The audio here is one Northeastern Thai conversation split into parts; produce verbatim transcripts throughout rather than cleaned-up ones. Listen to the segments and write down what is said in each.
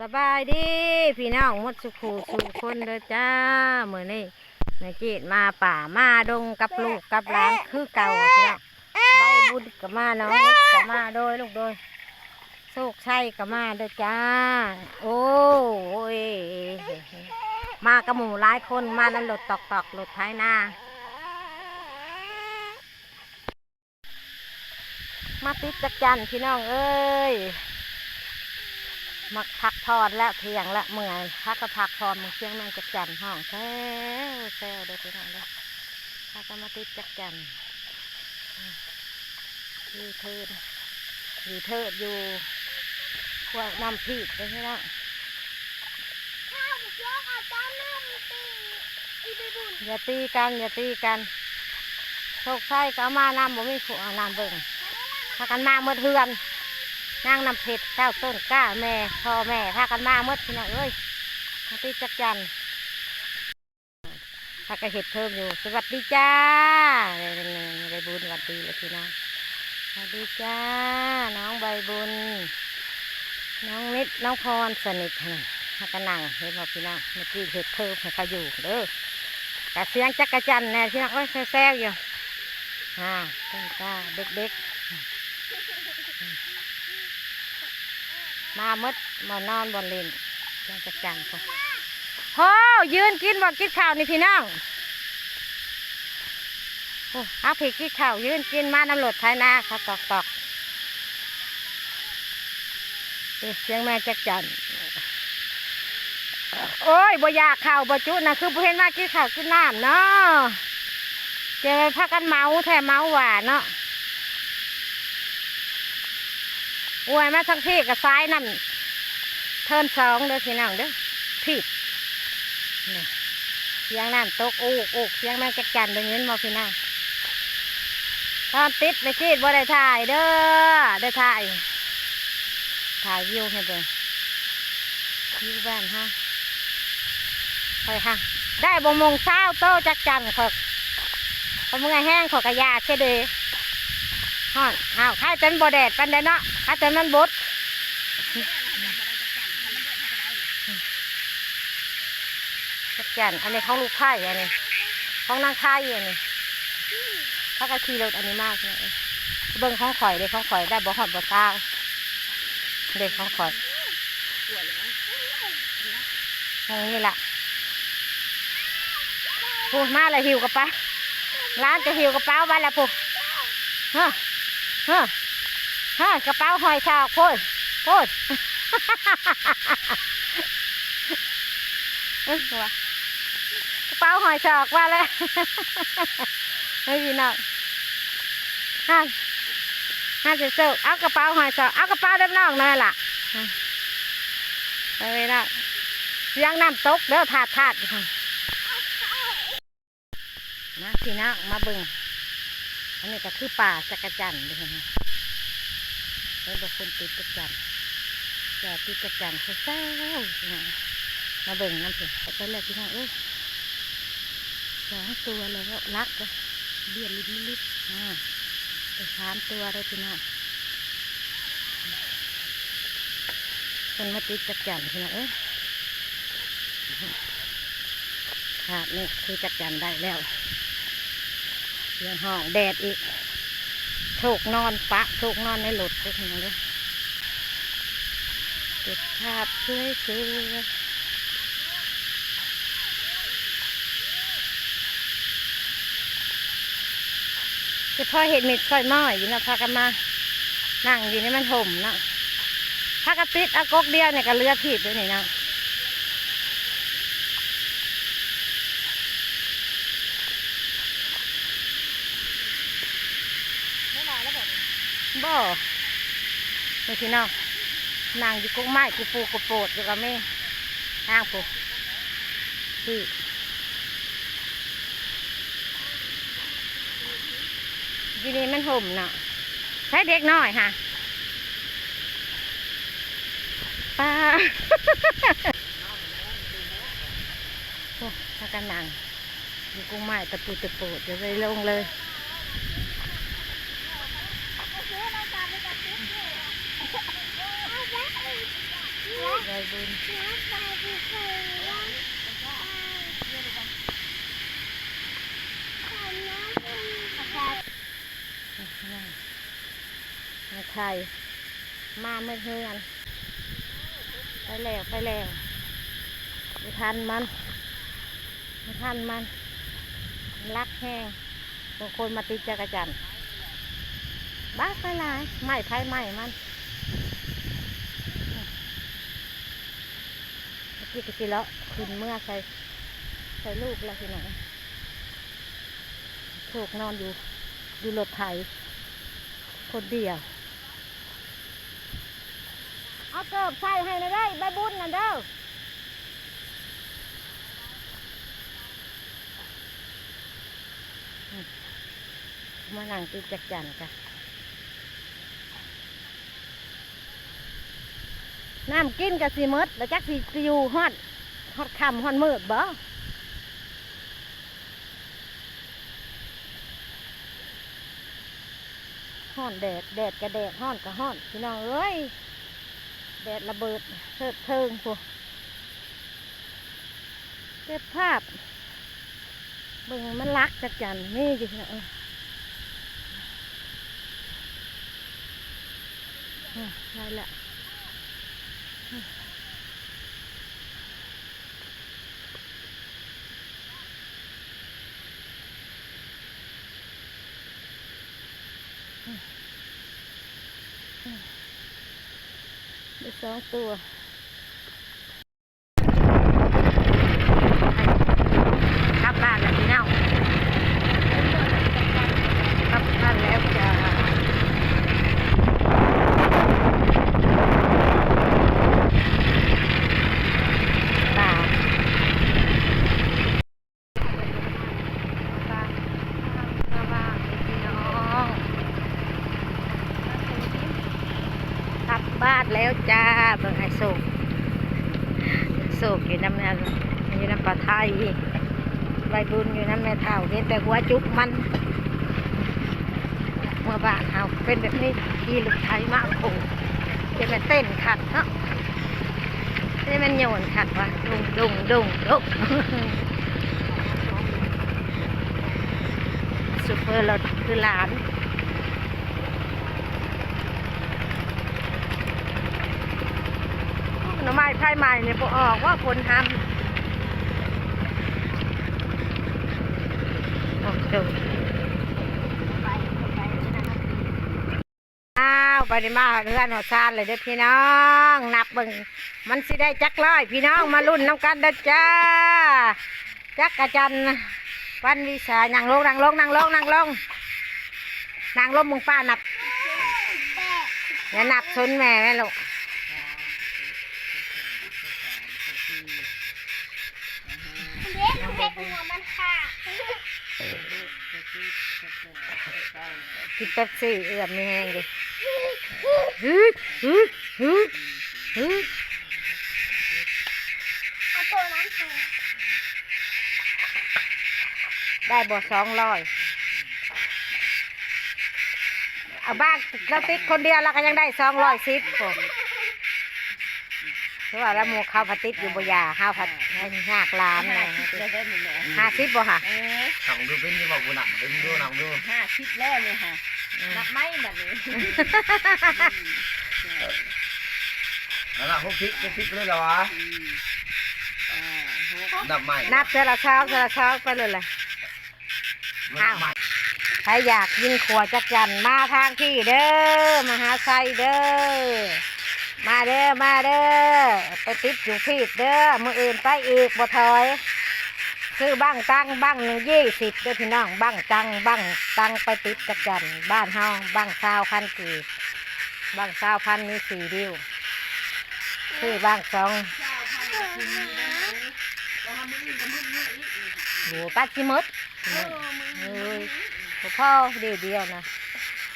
สบายดีพี่น้องหมดสุขูสู่คนเด้อจ้า มื้อนี้แม่จีดมาป่ามาดงกับลูกกับหลานคือเก่าพี่น้อง ใบบุญก็มา น้องนิดก็มาโดยลูกโดย โชคชัยก็มาเด้อจ้า โอ้ย มากับหมู่หลายคน มานำรถตอกๆ รถไถนา มาติดจักจั่นพี่น้องเอ้ย มาพักผ่อนแล้ว เที่ยงแล้ว เมื่อย พักก็พักผ่อน มึงเสียงแมงจักจั่นฮ้องแซวแซวเด้อพี่น้องเด้อ พักก็มาติดจักจั่น อยู่เทิด อยู่เทิดอยู่ พวกน้ำพีกเด้อพี่น้อง อย่าตีกัน อย่าตีกัน โชคชัยก็เอามานำ บ่มีผู้เอานำเบิ่ง พากันมาหมดเฮือน นางน้ำเพชร เจ้าต้นกล้า แม่ พ่อแม่ พากันมาหมดพี่น้องเอ้ย มาติดจักจั่น พากันเฮ็ดเทิมอยู่ สวัสดีจ้า ใบบุญ สวัสดีเลยพี่น้อง สวัสดีจ้า น้องใบบุญ น้องนิด น้องพรสนิทหั่นน่ะ พากันนั่ง เห็นบ่พี่น้อง เมื่อกี้เฮ็ดเทิมให้เขาอยู่เด้อ กะเสียงจักจั่นแน่พี่น้อง โอ้ย แซวๆอยู่ อ่า ต้นกล้า เด็กๆ มาหมด บ่นอนบ่เล่น เสียงจักจั่นพุ้น โห ยืนกินบ่ กินข้าวนี่พี่น้อง โอ้ เอาพี่กินข้าว ยืนกิน มานำรถไถนาเขาตอกๆ เอ้ย เสียงแมงจักจั่น โอ้ย บ่อยากข้าวบ่จุนะ คือบ่เห็นมากินข้าวกินน้ำเนาะ จะไปพากันเมาแท้เมาว่าเนาะ อวยมาทั้งพี่ก็สายนั่น เทินสองเด้อพี่น้องเด้อ พี่ นี่ เสียงน้ำตก โอกโอก เสียงแมงจักจั่น ได้ยินบ่พี่น้อง ตอนติดแม่จีดบ่ได้ถ่ายเด้อ ได้ถ่าย ถ่ายวิวให้เบิ่ง วิวบ้านเฮา ไปค่ะ ได้บ่มงเช้าโตจักจั่นข้อย ข้อยเมื่อยแฮง ข้อยกะยาเสียเด้ ฮ้อน อ้าว ใครแต่มันบ่แดดปานใดเนาะ ใครแต่มันบด จักจั่น อันนี้ของลูกไผ่ อันนี้ ของนางไผ่ อันนี้ พากันขี่รถอันนี้มาพี่น้องเอ้ย เบิ่งของข่อยเด้ ของข่อยได้บ่ฮอดบ่ซาว เด้ของข่อย ห้องนี้ล่ะ พูดมาแล้วหิ้วกระเป๋า หลานก็หิ้วกระเป๋ามาแล้วพูด เฮ้อ เฮ้อ เฮ้อ กระเป๋าห้อยสอก โพด โพด เอ้ย หัว กระเป๋าห้อยสอกมาแล้ว เฮ้ย พี่น้อง หัน หันเสิร์ฟ เอากระเป๋าห้อยสอก เอากระเป๋าเล็บนอกนั่นล่ะ เอ้ยเนาะ เสียงน้ำตกเด้อ ทาดทาด มาพี่น้อง มาเบิ่ง อันนี้ก็คือป่าจักจั่นเด้อ เห็นบ่ คนติดจักจั่น จะติดจักจั่นแซวๆ มาเบิ่งนำเพิ่น ไปแล้วพี่น้องเอ้ย สองตัวแล้ว ลักแล้ว เบียดลิบๆ อ่า ไปสามตัวเลยพี่น้อง เพิ่นมาติดจักจั่นพี่น้องเอ้ย ภาพนี่คือจักจั่นได้แล้ว เสียงฮ้องแดดอีก โชคนอนปะ โชคนอนในรถเด้อพี่น้องเด้อ เก็บภาพสวยๆ เฉพาะเห็ดเม็ดซอยม้อยอยู่เนาะ พากันมานั่งอยู่นี่มันห่มเนาะ พากันติดเอากกเดียวเนี่ยก็เหลือพีบเดียวนี่เนาะ บ่ นี่พี่น้อง นั่งอยู่กกไม้กูปูกูโปดอยู่กับแม่ ทางผู้ พี่ อยู่นี่มันห่มเนาะ ใช้เด็กน้อยค่ะ ป้า โอ้ พากันนั่ง อยู่กกไม้ตะปูตะปู เดี๋ยวไปลงเลย ใบบุญ มาไทย มาเมือเฮือน ไปแล้ว ไปแล้ว บ่ทันมัน บ่ทันมัน มันลักแฮง บางคนมาติดจักจั่น บักหลายๆ ไม้ไผไม้มัน เมื่อกี้ก็สิเลาะขึ้นเมือใส่ ใส่ลูกแล้วพี่น้อง โชคนอนอยู่ อยู่รถไถ คนเดียว เอาเกิบใส่ให้นะเด้อ ใบบุญน่ะเด้อ มานั่งติดจักจั่นกะ น้ำกินกะสิหมด แล้วจักสิอยู่ฮอด ฮอดค่ำฮอดมืดบ่ ฮ้อนแดด แดดกะแดด ฮ้อนกะฮ้อน พี่น้องเอ้ย แดดระเบิดเถิดเทิงพุ้น เก็บภาพ เบิ่งมันลักจักจั่น มีอยู่เนาะ เออ เออ ได้ละ ได้สองตัว กลับบ้านแล้วพี่น้อง กลับบ้านแล้วจ้า ตา บ้าน บ้านพี่น้อง กลับบ้านแล้วจ้า เบิ่งไอ้โศก โศกอยู่นำนั้น อยู่นำป้าไทย ใบบุญอยู่นำแม่เฒ่า เห็นแต่หัวจุกมัน เมือบ้านเฮาเป็นแบบนี้ ขี่รถไถมาโอ้โห จะแม่นเต้นคักเนาะ จะแม่นโยนคักวะ ดุงดุงดุงดุง ซูเปอร์รถคือหลาน หน่อไม้ไผ่ใหม่เนี่ยบ่ออกว่าฝนทำ โอ้โห อ้าว บัดนี้มาฮอดเฮือนฮอดซานเลยเด้อพี่น้อง นับเบิ่ง มันสิได้จักร้อย พี่น้อง มาลุ้นนำกันเด้อจ้า จักอาจารย์วันวิสา นั่งลง นั่งลง นั่งลง นั่งลง นั่งลง มึงป้านับ อย่านับชนแม่แม่ลูก เด็กเด็กหัวมันขาด กินเป๊ปซี่เอื้อมมีแฮงเลย ฮึด ฮึด ฮึด ฮึด เอาตัวนั้นไป ได้บ่ สองร้อย เอาบ้าง เราติดคนเดียวเราก็ยังได้ สองร้อยสิบ พุ้น คือว่าแล้วหมู่เขาผัดติดอยู่บ่ยา เฮาผัดยากหลานนะ ห้าสิบแล้วเด้อนี่แม่ ห้าสิบบ่ฮะ เออ นับดูเป็นที่บอกกูนับเป็นดูนับดู ห้าสิบแล้วนี่ค่ะ อืม นับไหมบัดนี้ นั่นละ หกสิบ หกสิบเลยเหรอวะ อืม อ่า หก นับใหม่ นับเทื่อละซาว เทื่อละซาวไปเลยแหละ อ้าว ใครอยากกินขั่วจักจั่นมาทางพี่เด้อ มหาชัยเด้อ มาเด้อ มาเด้อ ไปติดอยู่พีดเด้อ มื้ออื่นไปอีกบ่ถอย ซื้อบั้งตังบั้งหนึ่งยี่สิบเด้อพี่น้อง บั้งตังบั้งตังไปติดจักจั่น บ้านเฮาบั้งซาวพันกีบ บั้งซาวพันมีสี่ริ้ว ซื้อบั้งสอง โห ปัดสิหมด เอ้ย บ่พอเดียวเดียวนะ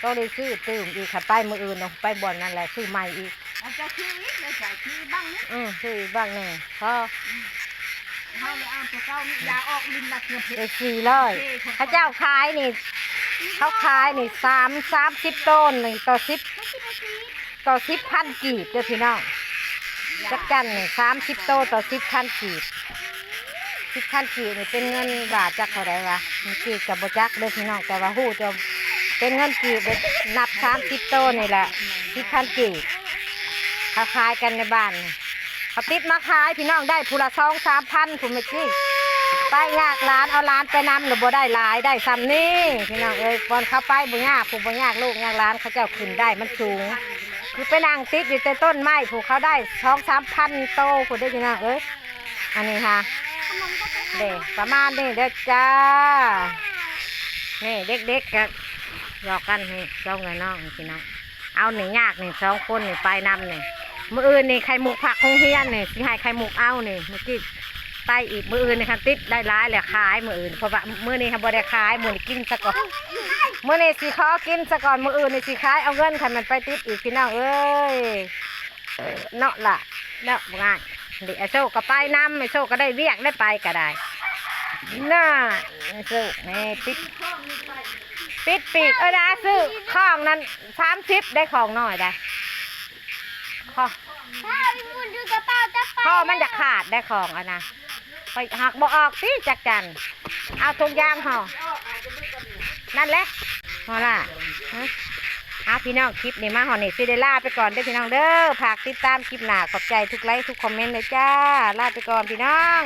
ต้องได้ซื้อตื่มอีก คันไปมื้ออื่นเนาะ ไปบ่อนนั่นแหละ ซื้อใหม่อีก เอาเจ้าซื้ออีกเลยจ้ะ ซื้อบั้งนึง อืม ซื้ออีกบั้งหนึ่ง พอ เฮาเลยเอาตัวเก่านี่ อย่าออกลิ้นละเทื่อเพิ่น ได้สี่ร้อย โอเค เขาเจ้าขายนี่ เขาขายนี่ สาม สามสิบโตนนี่ ต่อสิบ ต่อสิบพันกีบเด้อพี่น้อง จัก จั่นนี่สามสิบโตต่อสิบพันกีบ สิบพันกีบนี่เป็นเงินบาทจักเท่าใดวะ มันกีบกับบ่จักเด้อพี่น้อง แต่ว่าฮู้จะเป็นเงินกีบเด้อ นับสามสิบโตนี่แหละ สิบพันกีบ เขาขายกันในบ้านนี่ เขาติดมาขายพี่น้อง ได้ผู้ละสองสามพัน ผู้แม่กี้ ไปยากหลาน เอาหลานไปนำหรือบ่ได้หลาย ได้ส่ำนี้พี่น้องเอ้ย บอนเขาไปบ่ยาก ผู้บ่ยากลูกยากหลานเขาเจ้าขึ้นได้มันสูง คือไปนั่งติดอยู่แต่ต้นไม้ผู้เขาได้สองสามพันโตผู้ได้พี่น้องเอ้ย อันนี้ค่ะ เด้ ประมาณนี้เด้อจ้า นี่เด็กๆก็หยอกกัน นี่สองน้องๆพี่น้อง เอานี่ยากนี่สองคนนี่ไปนำนี่ มื้ออื่นนี่ไข่มุกผักโรงเรียนนี่ สิให้ไข่มุกเอานี่ เมื่อกี้ไปอีก มื้ออื่นนี่คันติดได้หลายแหละขายมื้ออื่น เพราะว่ามื้อนี้เขาบ่ได้ขาย มื้อนี้กินซะก่อน มื้อนี้สิขอกินซะก่อน มื้ออื่นนี่สิขายเอาเงินคันมันไปติดอีกพี่น้องเอ้ย เนาะล่ะ เนาะบ่ง่าย เดี๋ยวไอ้โชคก็ไปนำ ไอ้โชคก็ได้เวียกได้ไปก็ได้ น่า ไอ้โชคนี่ปิด ปิดปีก เอ้ยนะ ซื้อของนั้นสามสิบ ได้ของน้อยได้ ข้อ ถ้าไอ้มุนถือกระเป๋าจะไป ข้อมันจะขาดได้ของอันนะ ไปหักบ่ออกสิจักจั่น เอาถุงยางห่อ นั่นแหละห่อล่ะฮะ เอาพี่น้อง คลิปนี้มาฮอดนี่สิได้ลาไปก่อนเด้อพี่น้องเด้อ ฝากติดตามคลิปหน้า ขอบใจทุกไลค์ทุกคอมเมนต์เลยจ้า ลาไปก่อนพี่น้อง